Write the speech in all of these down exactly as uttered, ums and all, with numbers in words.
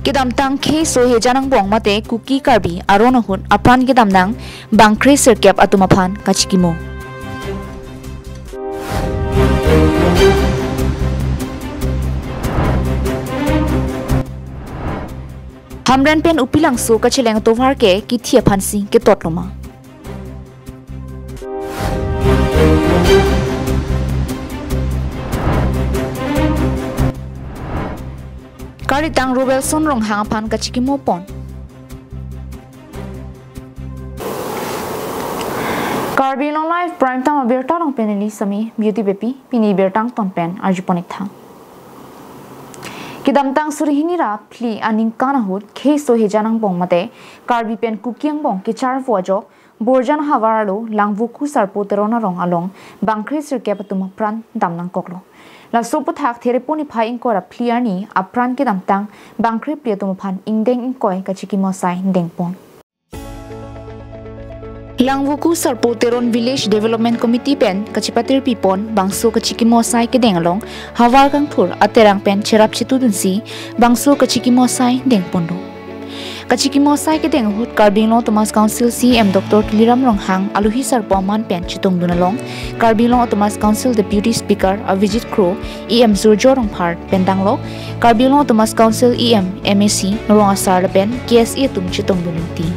Kedamtang khei so hejan angbong mate Kuki Karbi aron ahut apran kedamnang bang kre sirkep atum aphan kachikimo. Hamren pen Upilangso kacheleng atovar ke kithi aphansi ketotlo ma? Karitang Robelson Ronghang aphan kachikimo pon. Karbi Anglong Live Prime Time abirta along pen neli Sami Beauty Bepi, pini birta angton pen arjupon ik tha. Kedamtang suri hini ra phli aningkan ahut khei so hejan angbong mate Karbi pen Kuki angbong kecharvo ajok Borjan havar arlo Langvoku Sarpo Teron arong along bang kre sirkep atum apran dam nangkoklo. Laso aputhak Therepo niphai ingkoi ra phli arni apran kedamtang bang kre phli atum aphan ingdeng ingkoi kachikimo asai dengpon. Langvoku Sarpo Teron Village Development Committee pen kachipatir pipon bangso kachikimo asai kedeng along havar kangthur aterang pen cherap chetudunsi bangso kachikimo asai dengponlo. Kachikimo asai kedeng ahut Karbi Anglong Autonomous Council C E M Doctor Tuliram Ronghang aluhi sarpo aman pen chetongdun along Karbi Anglong Autonomous Council Deputy Speaker Avijit Kro, E M Surjya Rongphar pen danglok, Karbi Anglong Autonomous Council E M, M A C, rong asar lapen K S A atum chetongdun ingti.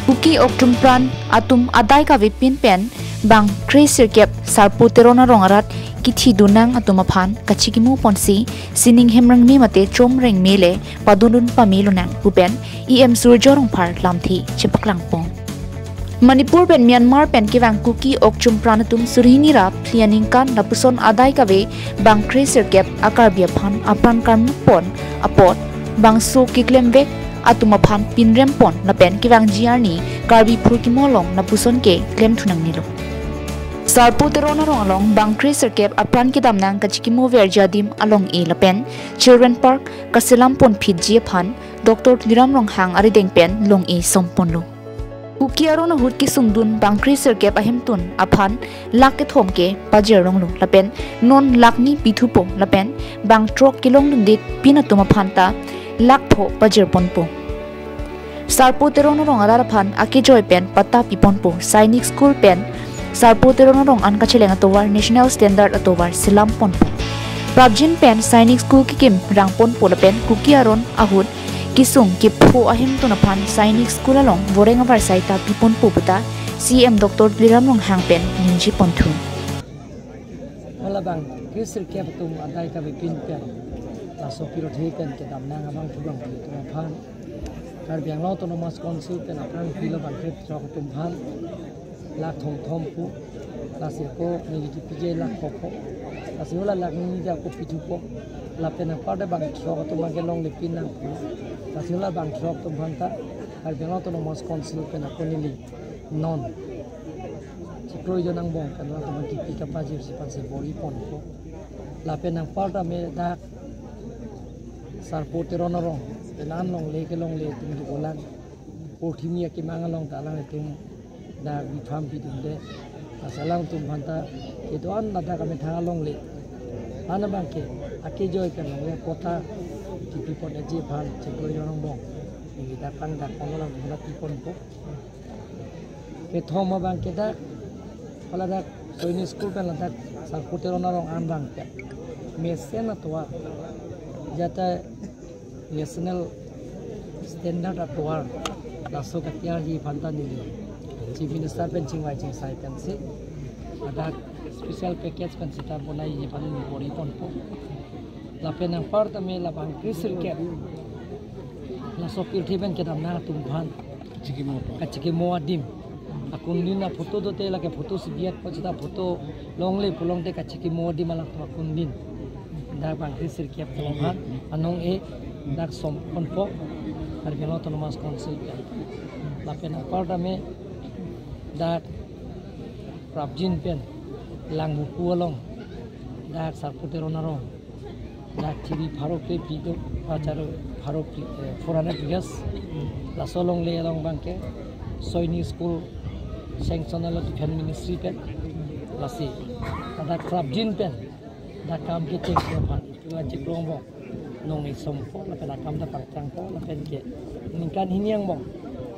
Kuki okchum pran atum adai kavepin pen bang kre sirkep Sarpo Teron arong arat kithi dunnang atum aphan kachikimo ponsi sining hemrangmi mate chomrengme le padundun pame lonang pu pen E M Surjya Rongphar lamthe chepaklang pon. Manipur pen Myanmar pen kevang Kuki okchum pran atum suri hini ra phli aningkan lapuson adai kave bang kre sirkep a Karbi aphan apran karmu pon apot bangso keklemvek atum aphan pinrem pon lapen kevangji arni Karbi phurkimo along lapuson ke klemthu nangnelo. Sarpo Teron arong along bang kre sirkep apran kedamnang kachikimo verji adim along-e lapen Children Park kaselam ponphitji aphan Doctor Tuliram Ronghang arideng pen long-e somponlo. Kuki aron ahut kesungdun bang kre sirkep ahemtun aphan lakh kethom ke pajir longlo lapen non lakh ni pithupo lapen bang throk kelongdundetpin atum aphan ta lakh pho pajir ponpo. Sarpo Teron arong arat aphan akejoi pen patta piponpo, Sainik School pen Sarpo Teron arong an kacheleng atovar National Standard atovar selam ponpo. Prapjin pen Sainik School kekim rangponpo lapen Kuki aron ahut kesung kepho ahemtun aphan Sainik School along voreng avarsai ta piponpo puta C E M Doctor Tuliram Ronghang pen ningje ponthu. Hala bang kre sirkep atum adai kavepin pen laso pirothe pen kedamnang abang pulang pen atum aphan Karbi Anglong Autonomous Council pen aphrang pilo bang kre throk atum aphan lakh thomthom pu, lasi ako neli kipije lakh pho pho, lasi hala lakh ni ako pithupo, lapen apar ta bang throk atum abang ke longlepin nang pu, lasi hala bang throk atum aphan ta Karbi Anglong Autonomous Council pen ako neli non chiklo ijon angbong pen atum abang kipi kapajirsi aphansi bor-i ponpo. Lapen anparta me dak Sarpo Teron arong pen an longle kelongle atum dolang, porthimi akemang along ta alanglitum dak bipham pidunde. Lasi alangtum aphanta kedo-an ladak amethang alongle, an abang ke akejoi pen longle patta kipi pon-eji aphan chiklo ijon angbong neli dak pangdak pon, alangtum aphan piponpo. Kethom abang ke dak, hala dak Sainik School pen ladak Sarpo Teron arong an abang ke mesen atovar, jata national standard atovar, laso katiarji aphanta neli Chief Minister pen chingvai chingsai pensi ladak special package pen seta bonaiji aphan neli bor-i ponpo. Lapen anparta me labang kre sirkep laso pirthe pen kedamnang atum aphan kachikimo adim. Akundin aphoto dote, lake photo si biat po, seta photo longle pulote kachikimo adim alangtum akundin. Dak bang kre sirkep atum aphan anong-e dak somponpo Karbi Anglong Autonomous Council pen. Lapen anparta me dak prapjin pen Langvoku along dak Sarpo Teron arong dak chiri pharo kre phli do, achar pharo phli, eh, four hundred years. Laso alongle along abang ke Sainik School sanction alo Defence Ministry pen. Lasi, dak krapjin pen, dak kam kecheng ke aphan, itum achiklong bom. Nong isom po, lapen akam ta pangchang po, lapen ke ningkan hini angbong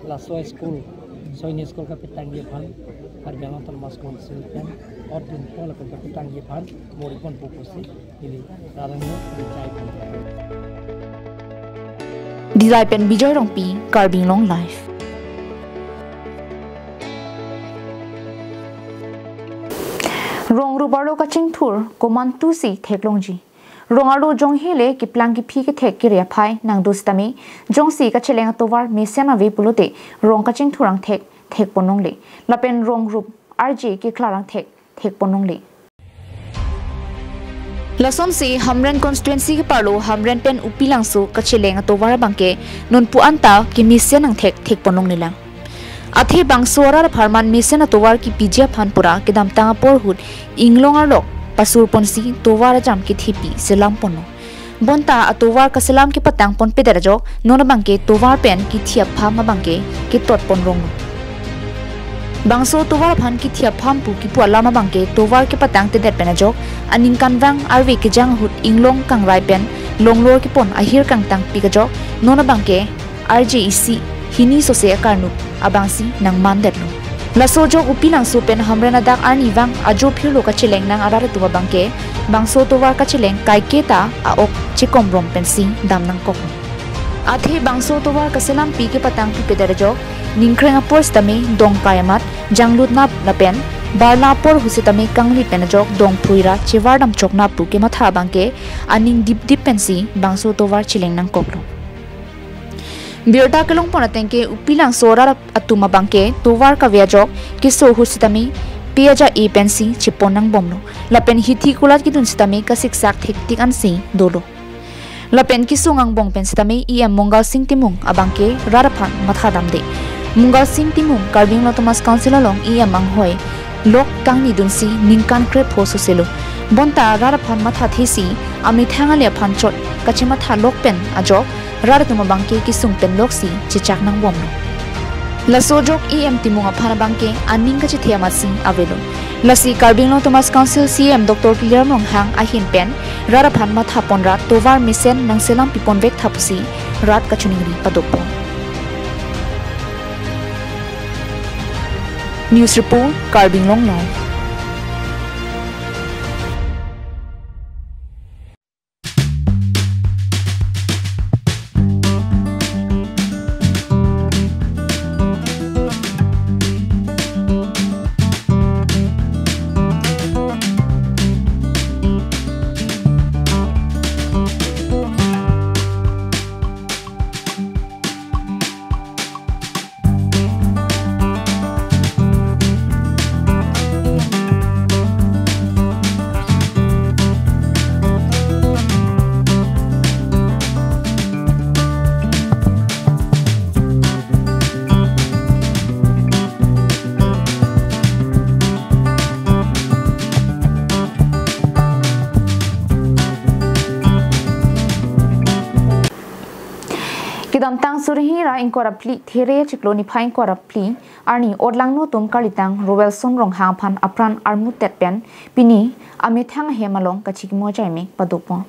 laso school, Soini school kapetangji aphan, Karbi Anglong Autonomous Council pen, ot dun po lapen kapetangji aphan, mori ponpo pusi, ili, rarang mo, ili jai pon. Dillai pen Bijoy Rongpi, Karbi Anglong Live. Rong rup arlo kachingthur, komantusi theklongji. Rong arlo jonghe le keplang kephi kethek kere aphai nangdo sitame, jongsi kacheleng atovar mesen ave pulote, rong kachingthur angthek thekpon longle. Lapen rong rup arje keklar angthek thekpon longle. Lasonsi Hamren constituency keparlo Hamren pen Upilangso kacheleng atovar abangke nonpu anta kemesen angthek thekpon longlelang. Athe bangso arat apharman mesen atovar kepiji aphan pura kedamtang apor ahut inglong arlok pasur ponsi tovar ajam kethepi selam ponlo. Bonta atovar kaselam kepatang ponpedet ajok, non abangke tovar pen kithi apham abangke ketot pon ronglo. Bangso tovar aphan kithi apham pu kipu alam abangke tovar kepatangtedet pen ajok, aningkanvang arve kejang ahut inglong kangrai pen longlor kepon ahir kangtangpik ajok, non abangke arje isi hini sose akarnuk abangsi nangmandetlo. Laso ajok Upilangso pen Hamren adak arnivang ajo phirlo kacheleng nang arat atum abangke, bangso tovar kacheleng kaiketa a-ok chekomrom pensi dam nangkok. Athe bangso tovar kaselampi kepatangpipedet ajok, ningkreng apor sitame dongkai amat janglut nap lapen barla apor ahut sitame kanglit pen ajok dongphuira chevardam chok nap pu kematha abangke aning dipdip pensi bangso tovar cheleng nangkoklo. Birta kelong pon atengke Upilangso arat atum abangke tovar kave ajok keso ahut sitame pe aja-e pensi chepon nangbomlo. Lapen hithi kulat kedun sitame kasiksak thektik ansi dolo. Lapen kesung angbong pen sitame E M Mongalsing Timung abangke rat aphan mathadamde. Mongalsing Timung Karbi Anglong Autonomous Council along E M anghoi lok kangnidunsi ningkan krepho soselo. Bonta rat aphan mathathesi amethang ale aphan chot kachematha lok pen ajok rat atum abangke kesung pen loksi chechak nangbomlo. Laso ajok E M Timung aphan abangke aning kachethe amatsi avelo. Lasi Karbi Anglong Autonomous Council C E M Doctor Tuliram Ronghang ahin pen rat aphan mathapon rat tovar mesen nangselampi ponvek tha pusi rat kachiningri padopon. News report, Karbi Anglong Live. Kedamtang suri hini ra ingkoi ra phli There chiklo niphai ingkoi ra phli arni Odlangno atum karlitang Rowelson Ronghang aphan apran armutdet pen pini amethang ahem along kachikimo achaime padopon.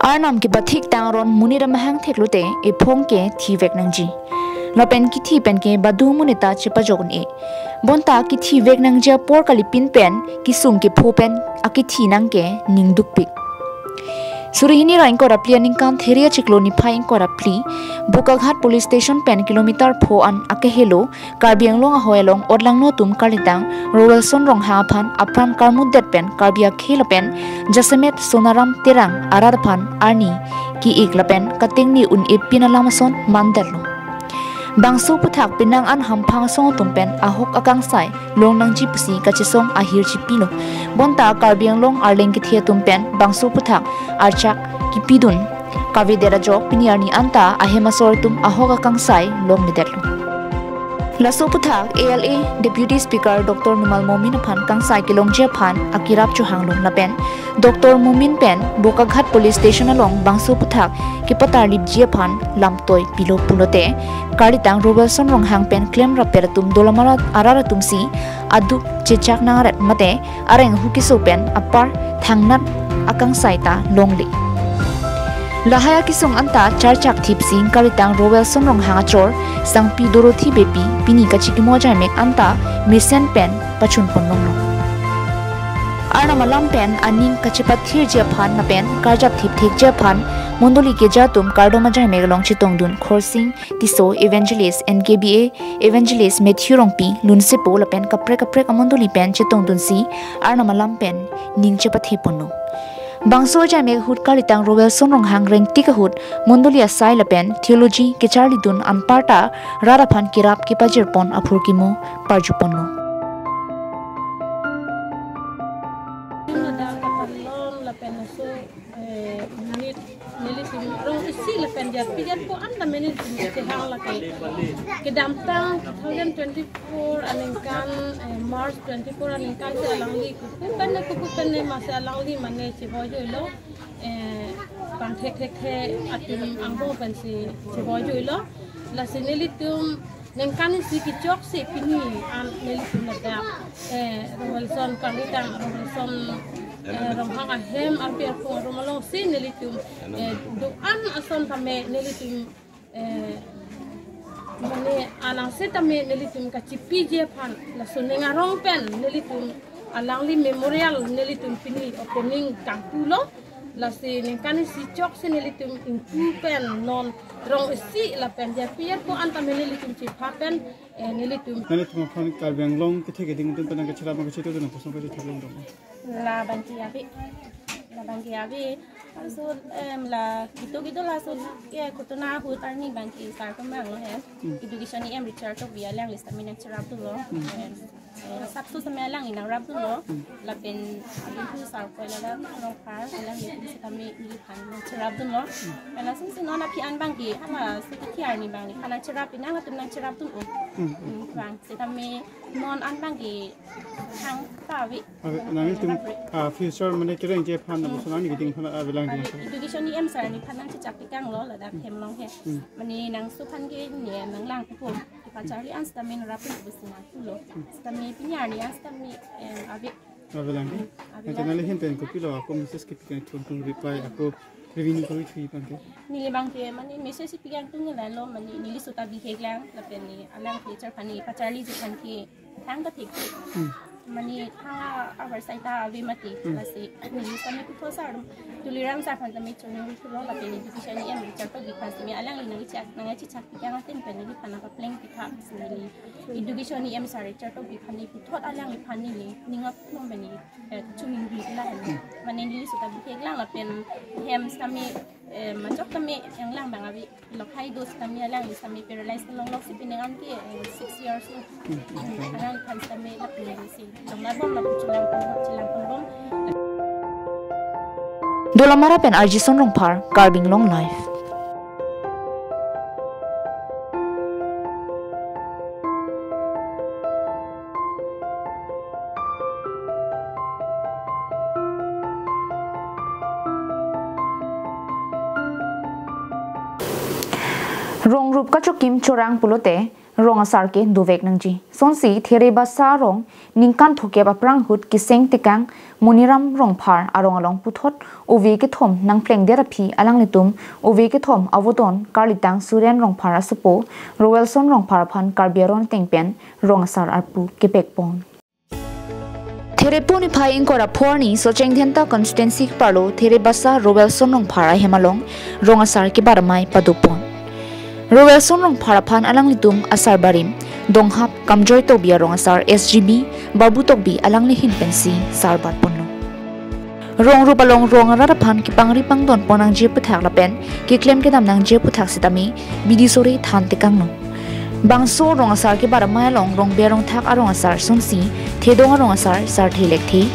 Arnam kepathik tang aron monit amahang theklote ephong ke thivek nangji. Lapen kithi penke badu monit ta chepajok un-e. Bonta kithivek nangji apor kalipin pen kesung kepho pen akithi nangke ningdukpik. Suri hini ra ingkoi ra phli aningkan There chiklo niphai ingkoi ra phli, Bokaghat Police Station pen kilometer pho an akehelo Karbi Anglong ahoi along Odlangno atum karlitang Rowelson Ronghang aphan apran karmutdet pen Karbi akhei lapen jasemet Sonaram Terang arat aphan arni ki-ik lapen katengni un-e pin alam ason mandetlo. Bangso aphuthak penang an hamphang asong atum pen ahok akangsai long nangji pusi kachesong ahirchi pilo. Bonta Karbi Anglong arleng kethe atum pen bangso aphuthak archak kipidun kavedet ajok pini arni anta ahem asor atum ahok akangsai longledetlo. Laso aputhak A L A Deputy Speaker Doctor Numal Momin aphan kangsai kelongji aphan akirap chohanglo lapen Doctor Momin pen Bokaghat Police Station along bangso aputhak kepatarlipji aphan lamtoi pilo pulote, karlitang Roelson Ronghang pen klemrap atum Dolamara arat atumsi aduk chechak nang aret mate areng ahu keso pen apar thangnat akangsai ta longle. Lahai akesung anta charchak thipsi karlitang Roelson Ronghang achor sangpi Dorothy Beypi pini kachikimo ajaimek anta mesen pen pachun ponlonglo. Arnam alam pen aning kachepathirji aphan lapen karjap thipthekji aphan mondoli keja atum kardom ajaimek along chetongdun Khorsing Tisso, Evangelist N K B A, Evangelist Matthew Rongpi, Lunsepo lapen kaprek kaprek amondoli pen chetongdunsi Arnam alam pen ning chepathe ponlo. Bangso ajaimek ahut karlitang Roelson Ronghang rengtik ahut mondoli asai lapen theology kecharlidun anparta rat aphan kirap kepajirpon aphurkimo parjuponlo. Ladak kapan long lapen aso, eh, unit nelitum rong isi lapen jarpi jarpo anta nelitum chehang lake. Kedamtang two thousand twenty-four aningkan, eh, March twenty-four aningkan si alangli kukupen ne kukupen ne masi alangli mane chevoi joilo, eh, pangthek thekthe atum angbong pensi chevoi joilo. Lasi nelitum ningkan isi kechoksi pini an nelitum ladak, eh, Roelson karlitang Roelson, eh, Ronghang ahem arpi arpung arum alongsi nelitum, eh, do-an ason tame nelitum, eh, mane anang setame nelitum kachipiji aphan laso ning arong pen nelitum alangli memorial nelitum pini opening kangpulo. Lasi ningkan isi choksi nelitum ingpu pen non rong isi lapen jarpi jarpo anta nelitum chepha pen, eh, nelitum. Nelitum aphan Karbi Anglong kethe keding atum pen nangkacherap nangkachetongdun aphan kosong kachetongdun? Labangke ave. Labangke ave. Laso, em, la kito kito laso, eh, kotona ahut arni abangke sar atum abang lo he. Hmm. Education E M Richard Tokbi alangli sitame nangcherapdunlo. Hmm. Em, eh, sapso sitame alangli nangrapdunlo. Hmm. Lapen abangke sar koi lala Rongphar alangli sitame neliphan nangcherapdunlo. Hmm. Pen asonsi non aphi an abangke hala sitame arni abang neliphan nangcherap, nangtum nangcherapdun-o. Hmm. Hmm, abang sitame non an abangke thangta ave. Ave, nangtum, ah, future mane kerengji aphan, hmm, lapuson nangning keding aphan avelang. Mane ding. Education E M sir neliphan nangchechak pikanglo ladak, hmm, hem along he. Hmm. Mane nangso aphan ke ne nanglang pupo. Kepacharli an sitame nangrappun pusi nangpulo. Hmm. Sitame pini arni an sitame, em, ave. Avelang. Hmm, avelang. Nanti nangli ahin pen kopilo ako message kepi kangtung, tung reply ako revenue kami thui abangke. Neli abangke mane message pi kangtung lalo, mane neli sota bihek lang lapen ne alang future aphan ne pacharliji aphan ke thangta thek. Hmm. Mane thang a-, abar sai ta ave mati. Hmm. Lasi neli sitame puthot sar Tuliram sar aphan tame choningri thulo lapen education E M Richard Tokbi aphan sitame alangli nangchechak, nangchechak pikang atin pen neliphan nangpapleng pitha sitame neli education E M sir Richard Tokbi aphan ne puthot alangliphan neli ning aphong pen ne, eh, choningri la hen. Hmm. Mane neli sota bihek lang lapen hem sitame, eh, machok tame yang lang abang ave. Lokhai dos tame alangli sitame paralyzed longlo si pining an ke, eh, six years lo. Hmm. Alangliphan sitame lapu si longlabom lapu chelang pon, chelang ponbom. Dolamara pen R J Son Rongphar, Karbi Anglong Live. Rong rup kachokim chorang pulote rong asar ke dovek nangji. Sonsi Therebasa arong ningkan thokep aphrang ahut keseng tekang Moniram Rongphar arong along puthot ove kethom nangplengdet aphi alanglitum ove kethom avodon karlitang Suren Rongphar asopo Roelson Rongphar aphan Karbi aron ateng pen rong asar arpu kepekpon. Therepo niphai ingkoi ra pho arni Socheng Dhenta constituency keparlo Therebasa Roelson Rongphar ahem along rong asar kebat amei padopon. Roelson Rongphar aphan alanglitum asar barim donghap Kamjoy Tokbi arong asar S G B Babu Tokbi alangli ahin pensi sar batponlo. Rong rup along rong arat aphan kepangri pangdon pon nangji aputhak lapen keklem kedam nangji aputhak sitame bidi sore than tekanglo. Bangso rong asar kebat amei along Rongber Rongthak arong asar sonsi Thedong arong asar Sarthe Lekthe,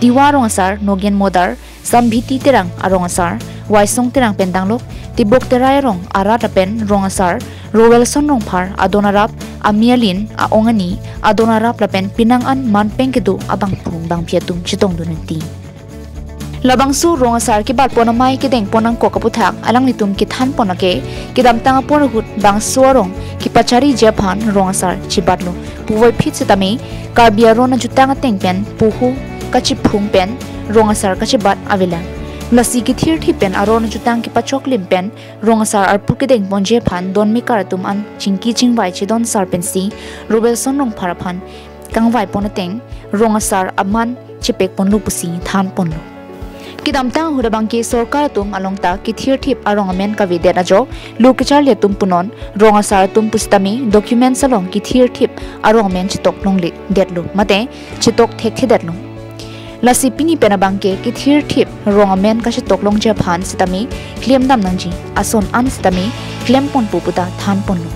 Tiwa arong asar Nogen Modar, Sambhiti Terang arong asar Waisong Terang pen danglok Tibok Terai arong arat lapen rong asar Roelson Rongphar adon arap, Amialin a-ong ani adon arap lapen pinang an manpeng kedo abangphu bangphi atum chetongdun nangji. Labangso rong asar kebatpon amei kedengpon nangkok aputhak alanglitum kethanpon lake, kedamtang apor ahut bangso arong kepachariji aphan rong asar chebatlo puvoiphit setame Karbi aron ajutang ateng pen poho kachephung pen rong asar kachebat avelang. Lasi kethirthip pen aron ajutang kepachoklim pen rong asar arpu kedengponji aphan don mekar atum an chingki chingvai chedon sar pensi Roelson Rongphar aphan kangvaipon ateng rong asar aman chepekponlo pusi thanponlo. Kedamtang ahut abangke sorkar atum along ta kethirthip arong amen kavedet ajok lo kecharli atum punon rong asar atum pusitame documents along kethirthip arong amen chetok longledetlo mate chetok thekthedetlo. Lasi pini pen abangke kethirthip rong amen kachetok longji aphan sitame klemdam nangji, ason an sitame klemponpo puta thanponlo.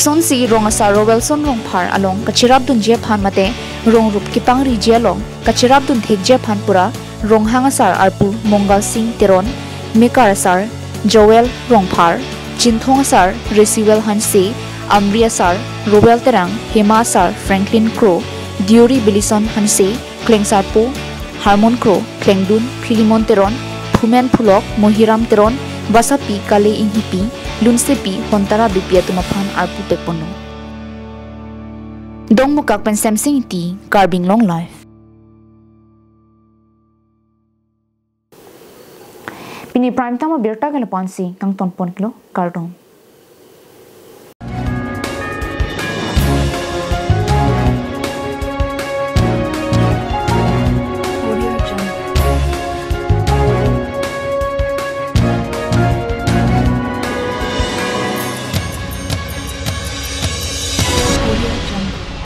Sonsi rong asar Roelson Rongphar along kacherapdunji aphan mate rong rup kepangriji along kacherapdun thekji aphan pura ronghang asar arpu Mongal Sing Teron, mekar asar Joel Rongphar, Chinthong asar Resiwel Hanse, Amri asar Roel Terang, Hema asar Franklin Kro, Diori Bilison Hanse, Klengsarpo Harmon Kro, Klengdun Philimon Teron, Phumen Phulok, Mohiram Teron, Vasapi Kale Inghipi, Lunsepi Hontara Beypi atum aphan arpu pekponlo. Dongmukak pen Semsing Ingti, Karbi Anglong Live. Pini prime time abirta ke lapu-ansi kangtonpon iklo, kardom.